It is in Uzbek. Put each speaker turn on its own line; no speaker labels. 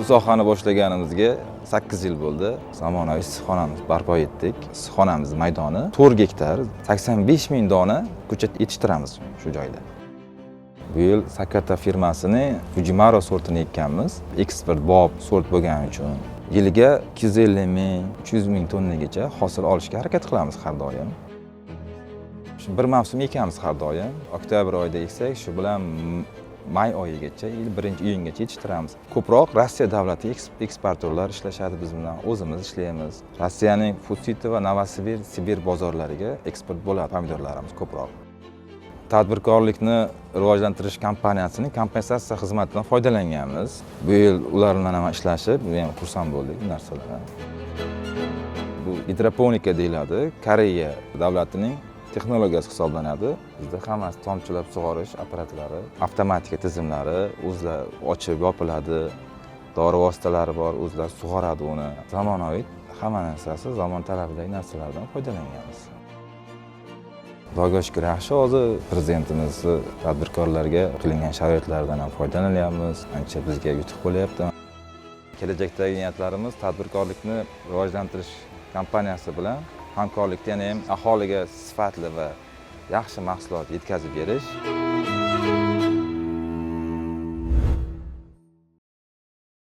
Sohani boshlaganimizga 8 yil bo'ldi. Zamonaviy issiqxonamiz barpo etdik. Issiqxonamiz maydoni 4 gektar, 85 ming dona ko'chat yetishtiramiz shu joyda. Bu yil Sakata firmasining Fujimaro sortini ekkanmiz. Eksport bop sort bo'lgani uchun yiliga 250 ming, 300 ming tonnagacha hosil olishga harakat qilamiz har doim. Shu bir mavsum ekamiz har doim. Oktyabr oyida eksak, shu bilan may oyigacha, yil 1-iyungacha yetishtiramiz. Ko'proq Rossiya davlati eksportyorlar ishlashadi biz bilan, o'zimiz ishlaymiz. Rossiyaning Food va Novosibir, Sibir bozorlariga eksport bo'ladi pomidorlarimiz ko'proq. Tadbirkorlikni rivojlantirish kompaniyasining kompensatsiya xizmatidan foydalanganmiz. Bu yil ular bilan ham ishlashib, ham xursand bo'ldik bu narsalardan. Bu gidroponika deyiladi, Koreya davlatining texnologiyasi hisoblanadi. Bizda hammasi tomchilab sug'orish apparatlari, avtomatika tizimlari, o'zlari ochib yopiladi, dori vositalari bor, o'zlari sug'oradi uni. Zamonaviy hamma narsasi zamon talabidagi narsalardan foydalanganmiz. Xudoga shukur, yaxshi. Hozir prezidentimiz tadbirkorlarga qilingan sharoitlardan ham foydalanyapmiz. Ancha bizga yutuq bo'lyapti. Kelajakdagi niyatlarimiz tadbirkorlikni rivojlantirish kompaniyasi bilan hamkorlikda yana ham aholiga sifatli va yaxshi mahsulot yetkazib berish.